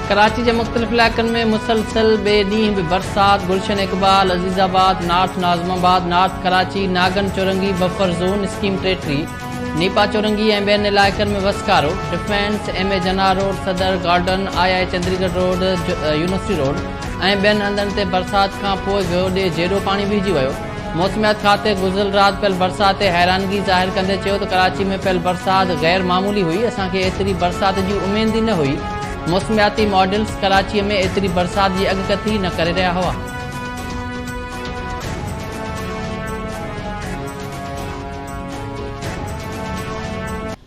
ڪراچي جي مختلف علائقن ۾ مسلسل ٻئي ڏينهن به برسات، گلشن اقبال، عزيز آباد، نارٿ ناظم آباد، نارٿ ڪراچي، ناگن چورنگي، بفر زون، اسڪيم 33، نيپا چورنگي ۽ ٻين علائقن ۾ وسڪارو، defence, M A Jinnah road, Saddar garden, I I Chundrigar road, university road ۽ ٻين هنڌن تي برسات کانپوء گوڏي جيڏو پاڻي بيهجي ويو. موسميات کاتي گذريل رات پيل برسات تي حيرانگي ظاهر ڪندي چيو ته ڪراچي ۾ پيل برسات غير معمولي هئي، اسان کي ايتري برسات جي اميد ئي نه هئي، موسمياتي ماڊلز ڪراچي ۾ ايتري برسات جي اڳڪٿي نه ڪري رهيا هئا.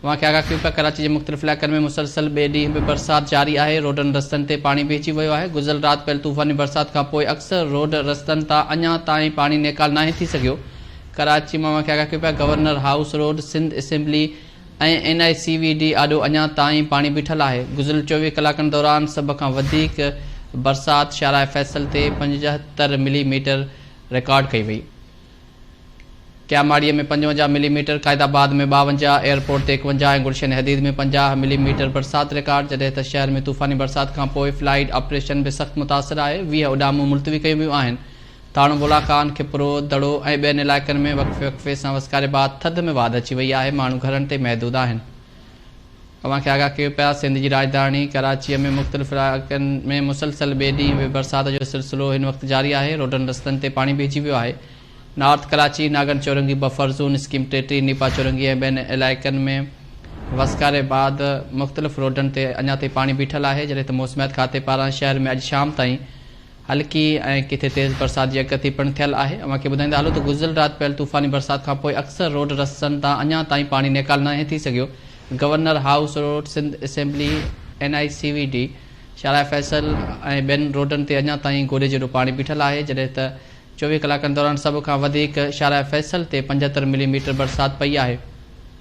اوهان کي آگاهه ڪيون پيا ڪراچي جي مختلف علائقن ۾ مسلسل ٻئي ڏينهن به برسات جاري آهي، روڊن رستن تي پاڻي بيهجي ويو آهي، گذريل رات پيل طوفاني برسات کانپوء اڪثر روڊ رستن تان اڃا تائين پاڻي نيڪال ناهي ٿي سگهيو، ڪراچي مان اوهان کي آگاهه ڪيون پيا governor house road, Sindh assembly ۽ N I C V D آڏو اڃا تائين پاڻي بيٺل آهي، گذريل 24 ڪلاڪن دوران سڀ کان وڌيڪ برسات شاهراهه فيصل تي 75 ملي ميٽر رڪارڊ ڪئي وئي. ڪياماڙيء ۾ 55 ملي ميٽر، قائد آباد ۾ 52، ايئرپورٽ تي 51 ۽ گلشن حديد ۾ 50 ملي ميٽر برسات رڪارڊ، جڏهن ته شهر ۾ طوفاني برسات کانپوء فلائيٽ آپريشن به سخت متاثر آهي، 20 اڏامون ملتوي ڪيون ويون آهن. ٿاڻو بولا خان، کپرو، دڙو ۽ ٻين علائقن ۾ وقفي وقفي سان وسڪاري بعد ٿڌ ۾ واڌ اچي وئي آهي، ماڻهو گهرن تي محدود آهن. اوهان کي آگاهه ڪيو پيا سنڌ جي راڄڌاڻي ڪراچيء ۾ مختلف علائقن ۾ مسلسل ٻئي ڏينهن به برسات جو سلسلو هن وقت جاري آهي، روڊن رستن تي پاڻي بيهجي ويو آهي، نارٿ ڪراچي، ناگن چورنگي، بفر زون، اسڪيم 33، نيپا چورنگي ۽ ٻين علائقن ۾ وسڪاري بعد مختلف روڊن تي اڃا تائين پاڻي بيٺل آهي، جڏهن ته موسميات کاتي پاران شهر ۾ اڄ شام تائين هلڪي ۽ ڪٿي تيز برسات جي اڳڪٿي پڻ ٿيل آهي. اوهان کي ٻڌائيندا هلون ته گذريل رات پيل طوفاني برسات کانپوء اڪثر روڊ رستن تان اڃا تائين پاڻي نيڪال ناهي ٿي سگهيو. Governor house road, Sindh assembly, N I C V D, شاهراهه فيصل ۽ ٻين روڊن تي اڃا تائين گوڏي جيڏو پاڻي بيٺل آهي، جڏهن ته 24 ڪلاڪن دوران سڀ کان وڌيڪ شاهراهه فيصل تي 75 ملي ميٽر برسات پئي آهي.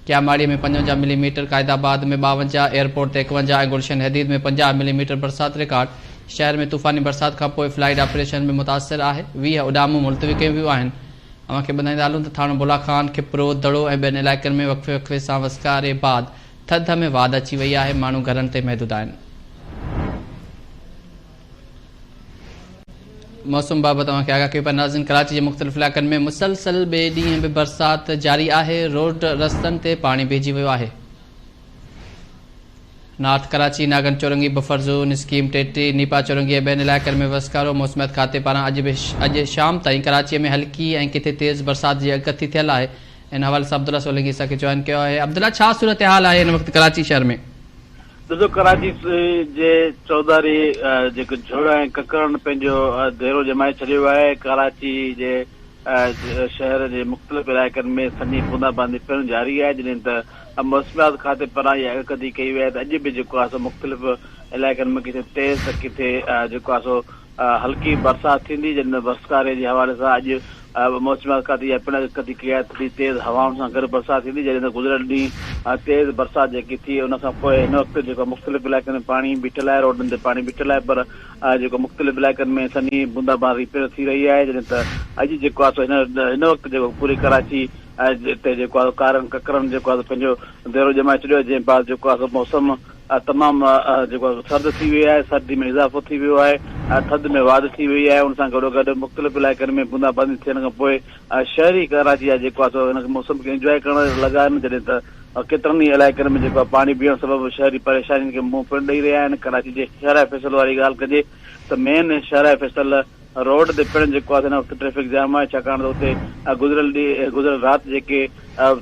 ڪياماڙي ۾ 55 ملي ميٽر، قائد آباد ۾ 52، ايئرپورٽ تي 51 ۽ گلشن حديد ۾ 50 ملي ميٽر برسات رڪارڊ. شهر ۾ طوفاني برسات کانپوء فلائيٽ آپريشن به متاثر آهي، 20 اڏامون ملتوي ڪيون ويون آهن. اوهان کي ٻڌائيندا هلون ته ٿاڻو بولا خان، کپرو، دڙو ۽ ٻين علائقن ۾ وقفي وقفي سان وسڪاري بعد ٿڌ ۾ واڌ اچي وئي آهي، ماڻهو گهرن تي محدود آهن. موسم بابت اوهان کي آگاهه ڪيو پيا ناظرين ڪراچي جي مختلف علائقن ۾ مسلسل ٻئي ڏينهن به برسات جاري آهي روڊ رستن تي پاڻي بيهجي ويو آهي نارٿ ڪراچي ناگن چورنگي بفر زون اسڪيم 33 نيپا چورنگي ۽ ٻين علائقن ۾ وسڪارو موسميات کاتي پاران اڄ به اڄ شام تائين ڪراچي ۾ هلڪي ۽ ڪٿي تيز برسات جي اڳڪٿي ٿيل آهي ان حوالي سان عبدالله سولنگي اسان کي جوائن ڪيو آهي عبدالله ڇا صورتحال آهي هن وقت ڪراچي شهر ۾؟ ڏسو ڪراچي جي چوڌاري جيڪو جھڙ ۽ ڪڪرن پنهنجو ديرو ڄمائي ڇڏيو آهي، ڪراچي جي شهر جي مختلف علائقن ۾ سنهي بوندا باندي پڻ جاري آهي، جڏهن ته موسميات کاتي پاران اها اڳڪٿي ڪئي وئي آهي ته اڄ به جيڪو آهي سو مختلف علائقن ۾ ڪٿي تيز ته ڪٿي جيڪو آهي سو هلڪي برسات ٿيندي، جڏهن ته وسڪاري جي حوالي سان اڄ موسميات کاتي اها پڻ اڳڪٿي ڪئي آهي ته تيز هوائن سان گڏ برسات ٿيندي، جڏهن ته گذريل ڏينهن تيز برسات جيڪي ٿي ان کان پوء هن وقت جيڪو مختلف علائقن ۾ پاڻي بيٺل آهي، روڊن تي پاڻي بيٺل آهي پر جيڪو مختلف علائقن ۾ سنهي بوندا باندي پڻ ٿي رهي آهي، جڏهن ته اڄ جيڪو آهي سو هن وقت جيڪو پوري ڪراچي تي جيڪو آهي ڪارن ڪڪرن جيڪو آهي سو پنهنجو ديرو ڄمائي ڇڏيو آهي، جنهن بعد جيڪو آهي سو موسم تمام جيڪو آهي سرد ٿي وئي آهي، سردي ۾ اضافو ٿي ويو آهي، ٿڌ ۾ واڌ ٿي وئي آهي، ان سان گڏوگڏ مختلف علائقن ۾ بوندا باندي ٿيڻ کان پوء شهري ڪراچي جا جيڪو آهي سو ان موسم کي انجواء ڪرڻ لڳا آهن، جڏهن ته ڪيترن ئي علائقن ۾ جيڪو آهي پاڻي بيهڻ سبب شهري پريشانين کي منهن پڻ ڏئي رهيا آهن، ڪراچي جي شاهراهه فيصل واري ڳالهه ڪجي ته مين شاهراهه فيصل روڊ تي پڻ جيڪو آهي هن وقت ٽريفڪ جام آهي ڇاڪاڻ ته اتي گذريل ڏينهن گذريل رات جيڪي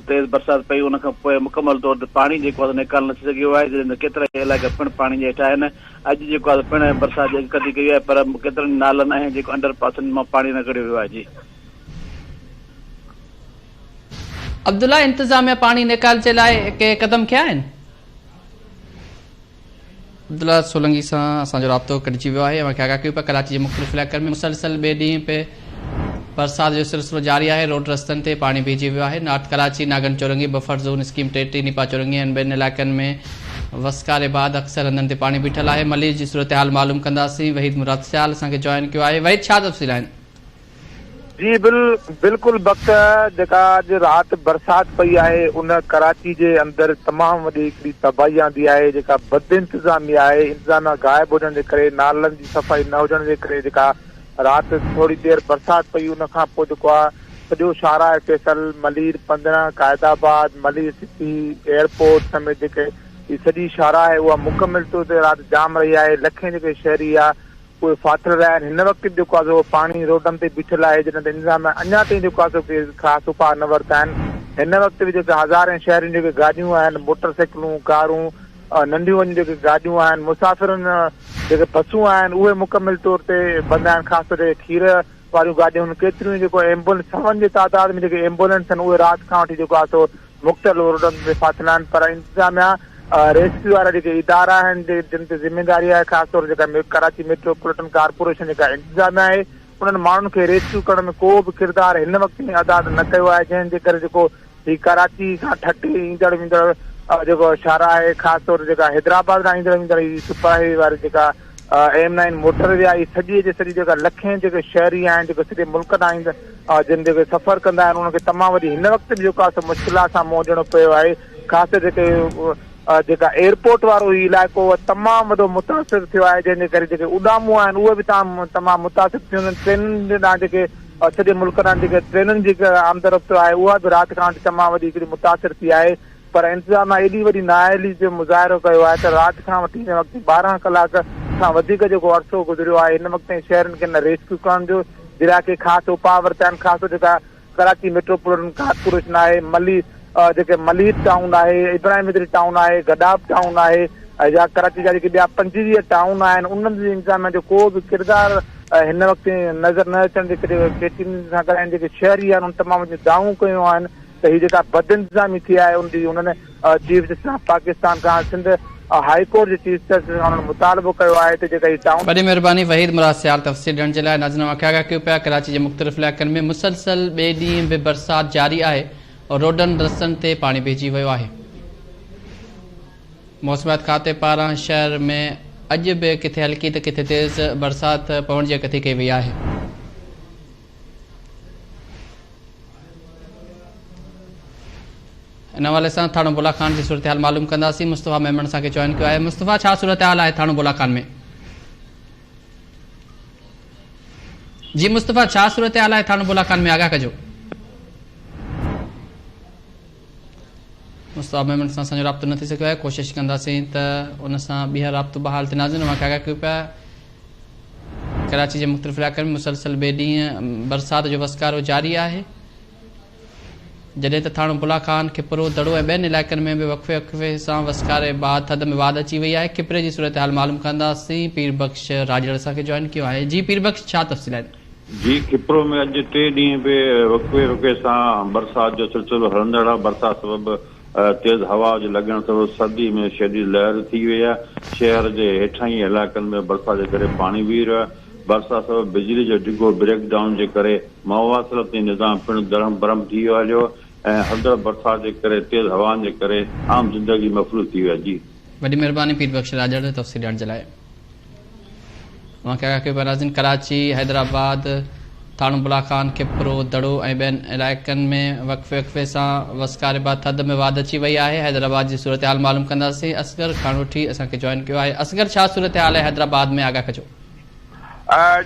تيز برسات پئي ان کان پوء مڪمل طور تي پاڻي جيڪو آهي نيڪال نه ٿي سگهيو آهي جڏهن ته ڪيترائي علائقا پڻ پاڻي جي هيٺ آهن اڄ جيڪو آهي پڻ برسات جي اڳڪٿي ڪئي آهي پر ڪيترن نالن ۽ جيڪو انڊر پاسن مان پاڻي نه ڪڍيو ويو آهي جي. عبدالله انتظاميا پاڻي نيڪال جي لاء ڪي قدم کنيا آهن؟ عبدالله سولنگي سان اسان جو رابطو ڪٽجي ويو آهي اوهان کي آگاهه ڪيون پيا ڪراچي جي مختلف علائقن ۾ مسلسل ٻئي ڏينهن به برسات جو سلسلو جاري آهي روڊ رستن تي پاڻي بيهجي ويو آهي نارٿ ڪراچي ناگن چورنگي بفر زون اسڪيم 33 نيپا چورنگي ۽ ٻين علائقن ۾ وسڪاري بعد اڪثر هنڌن تي پاڻي بيٺل آهي ملير جي صورتحال معلوم ڪنداسين وحيد مراد سيال اسان کي جوائن ڪيو آهي وحيد ڇا تفصيل آهن؟ جي بل بلڪل بخت جيڪا اڄ رات برسات پئي آهي ان ڪراچي جي اندر تمام وڏي هڪڙي تباهي آندي آهي جيڪا بد انتظامي آهي انتظاميا غائب هجڻ جي ڪري نالن جي صفائي نه هجڻ جي ڪري جيڪا رات ٿوري دير برسات پئي ان کان پوء جيڪو آهي سڄو شاهراهه فيصل ملير 15 قائد آباد ملير سٽي ايئرپورٽ سميت جيڪي هي سڄي شاهراهه آهي اها مڪمل طور تي رات جام رهي آهي لکين جيڪي شهري آهي اهي ڦاٿل رهيا آهن، هن وقت به جيڪو آهي سو پاڻي روڊن تي بيٺل آهي، جڏهن ته انتظاميا اڃا تائين جيڪو آهي سو ڪي خاص اپاء نه ورتا آهن، هن وقت به جيڪي هزارين شهرين جيڪي گاڏيون آهن، موٽر سائيڪلون، ڪارون، ننڍيون وڏيون جيڪي گاڏيون آهن، مسافرن جيڪي بسون آهن اهي مڪمل طور تي بند آهن، خاص طور تي کير واريون گاڏيون آهن، ڪيتريون ئي جيڪو ايمبولنس سون جي تعداد ۾ جيڪي ايمبولنس آهن اهي رات کان وٺي جيڪو آهي سو مختلف روڊن تي ڦاٿل آهن پر انتظاميا ريسڪيو وارا جيڪي ادارا آهن جن تي ذميواري آهي خاص طور جيڪا ڪراچي ميٽروپوليٽن ڪارپوريشن جيڪا انتظاميا آهي انهن ماڻهن کي ريسڪيو ڪرڻ ۾ ڪو به ڪردار هن وقت تائين ادا نه ڪيو آهي جنهن جي ڪري جيڪو هي ڪراچي کان ٺٽي ايندڙ ويندڙ جيڪو شاهراهه آهي خاص طور جيڪا حيدرآباد ڏانهن ايندڙ ويندڙ هي سپر هاء وي واري جيڪا ايم نائن موٽر وي آهي سڄي جي سڄي جيڪا لکين جيڪي شهري آهن جيڪي سڄي ملڪ ڏانهن ايندا جن جيڪي سفر ڪندا آهن انهن کي تمام وڏي هن وقت به جيڪو آهي سو مشڪلات سان منهن ڏيڻو پيو آهي خاص طور جيڪي جيڪا ايئرپورٽ وارو هي علائقو اهو تمام وڏو متاثر ٿيو آهي جنهن جي ڪري جيڪي اڏامون آهن اهي به تمام متاثر ٿيون آهن ٽرينن ڏانهن جيڪي سڄي ملڪ ڏانهن جيڪي ٽرينن جي آمد رفت آهي اها به رات کان وٺي تمام وڏي هڪڙي متاثر ٿي آهي پر انتظاميا ايڏي وڏي نااهلي جو مظاهرو ڪيو آهي ته رات کان وٺي هن وقت تائين 12 ڪلاڪ کان وڌيڪ جيڪو عرصو گذريو آهي هن وقت تائين شهرين کي نه ريسڪيو ڪرڻ جو جي لاء ڪي خاص اپاء ورتا آهن خاص طور جيڪا ڪراچي ميٽروپوليٽن ڪارپوريشن آهي ملي جيڪي ملير ٽائون آهي ابراهيم حيدري ٽائون آهي گڏاپ ٽائون آهي يا ڪراچي جا جيڪي ٻيا 25 ٽائون آهن انهن جي انتظاميا جو ڪو به ڪردار هن وقت تائين نظر نه اچڻ جي ڪري ڪي ٽي نيوز سان ڳالهائيندي جيڪي شهري آهن انهن تمام وڏيون دانهون ڪيون آهن ته هي جيڪا بدانتظامي ٿي آهي ان جي انهن چيف جسٽس آف پاڪستان کان سنڌ هائي ڪورٽ جي چيف جسٽس کان انهن مطالبو ڪيو آهي ته جيڪا هي ٽائون وڏي مهرباني وحيد مراد سيال تفصيل ڏيڻ جي لاء ناظرين اوهان کي آگاهه ڪيون پيا ڪراچي جي مختلف علائقن ۾ مسلسل ٻئي ڏينهن به برسات جاري آهي روڊن رستن تي پاڻي بيهجي ويو آهي موسميات کاتي پاران شهر ۾ اڄ به ڪٿي هلڪي ته ڪٿي تيز برسات پوڻ جي اڳڪٿي ڪئي وئي آهي. ان حوالي سان ٿاڻو بولا خان جي صورتحال معلوم ڪنداسين مصطفيٰ ميمڻ اسان کي جوائن ڪيو آهي مصطفيٰ ڇا صورتحال آهي ٿاڻو بولا خان ۾ جي مصطفيٰ ڇا صورتحال آهي ٿاڻو بولا خان ۾ آگاهه ڪجو مصطفيٰ ميمڻ سان اسان جو رابطو نه ٿي سگهيو آهي ڪوشش ڪنداسين ته ان سان ٻيهر رابطو بحال ٿئي ناظرين اوهان کي آگاهه ڪيون پيا ڪراچي جي مختلف علائقن ۾ مسلسل ٻئي ڏينهن برسات جو وسڪارو جاري آهي جڏهن ته ٿاڻو بلا خان، کپرو، دڙو ۽ ٻين علائقن ۾ به وقفي وقفي سان وسڪاري بعد ٿڌ ۾ واڌ اچي وئي آهي کپري جي صورتحال معلوم ڪنداسين پير بخش راڄڙ اسان کي جوائن ڪيو آهي جي پير بخش ڇا تفصيل آهن. جي کپرو ۾ اڄ ٽي ڏينهن به وقفي وقفي سان برسات جو سلسلو هلندڙ آهي برسات سبب تيز هوا جي لڳڻ سبب سردي ۾ شديد لهر ٿي وئي آهي، شهر جي هيٺاهين علائقن ۾ برسات جي ڪري پاڻي وهي رهيو آهي، برسات سبب بجلي جو ڊگهو بريڪ ڊائون جي ڪري مواصلاتي نظام پڻ درهم برهم ٿي ويو هليو ۽ هلندڙ برسات جي ڪري تيز هوائن جي ڪري عام زندگي مفلوج ٿي وئي آهي. جي. وڏي مهرباني پير بخش راڄڙ تفصيل ڏيڻ جي لاء. اوهان کي آگاهه ڪيو پيا ناظرين ڪراچي، حيدرآباد، ٿاڻو بلا خان، کپرو، دڙو ۽ ٻين علائقن ۾ وقفي وقفي سان وسڪاري بعد ٿڌ ۾ واڌ اچي وئي آهي، حيدرآباد جي صورتحال معلوم ڪنداسين، اصغر کاڻوٺي اسان کي جوائن ڪيو آهي، اصغر ڇا صورتحال آهي حيدرآباد ۾ آگاهه ڪجو.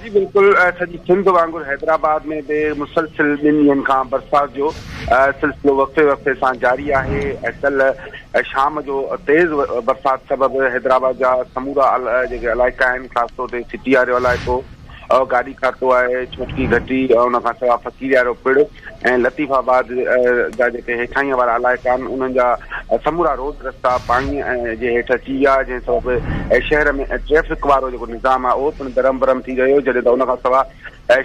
جي بلڪل سڄي سنڌ وانگر حيدرآباد ۾ به مسلسل ٻن ڏينهن کان برسات جو سلسلو وقفي وقفي سان جاري آهي ۽ ڪلهه شام جو تيز برسات سبب حيدرآباد جا سمورا جيڪي علائقا آهن خاص طور تي سٽي وارو علائقو گاڏي کاتو آهي ڇوٽڪي گهٽي ان کان سواء فقيريارو پڙ ۽ لطيف آباد جا جيڪي هيٺاهينء وارا علائقا آهن انهن جا سمورا روڊ رستا پاڻي جي هيٺ اچي ويا جنهن سبب شهر ۾ ٽريفڪ وارو جيڪو نظام آهي اهو پڻ درهم برهم ٿي رهيو جڏهن ته ان کان سواء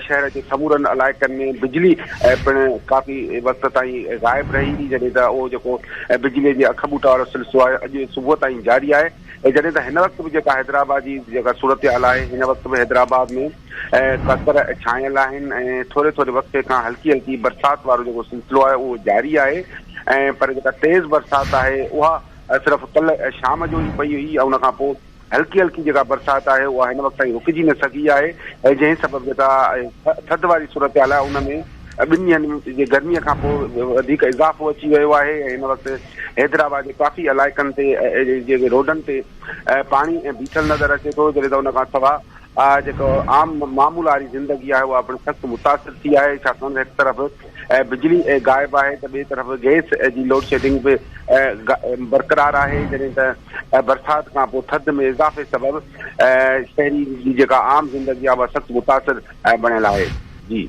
شهر جي سمورن علائقن ۾ بجلي پڻ ڪافي وقت تائين غائب رهي جڏهن ته اهو جيڪو بجلي جي اک ٻوٽا وارو سلسلو آهي اڄ صبح تائين جاري آهي جڏهن ته هن وقت به جيڪا حيدرآباد جي جيڪا صورتحال آهي هن وقت به حيدرآباد ۾ ڪڪر ڇانيل آهن ۽ ٿوري ٿوري وقفي کان هلڪي هلڪي برسات وارو جيڪو سلسلو آهي اهو جاري آهي ۽ پر جيڪا تيز برسات آهي اها صرف ڪلهه شام جو ئي پئي هئي ۽ ان کان پوء هلڪي هلڪي جيڪا برسات آهي اها هن وقت تائين رڪجي نه سگهي آهي ۽ جنهن سبب جيڪا ٿڌ واري صورتحال آهي ان ۾ ٻن ڏينهن جي گرمي کان پوء وڌيڪ اضافو اچي ويو آهي ۽ هن وقت حيدرآباد جي ڪافي علائقن تي جي روڊن تي پاڻي بيٺل نظر اچي ٿو جڏهن ته ان کان سواء جيڪو عام معمول واري زندگي آهي اها پڻ سخت متاثر ٿي آهي ڇاڪاڻ ته هڪ طرف بجلي غائب آهي ته ٻئي طرف گئس جي لوڊشيڊنگ به برقرار آهي جڏهن ته برسات کان پوء ٿڌ ۾ اضافي سبب شهري جي جيڪا عام زندگي آهي اها سخت متاثر بڻيل آهي جي.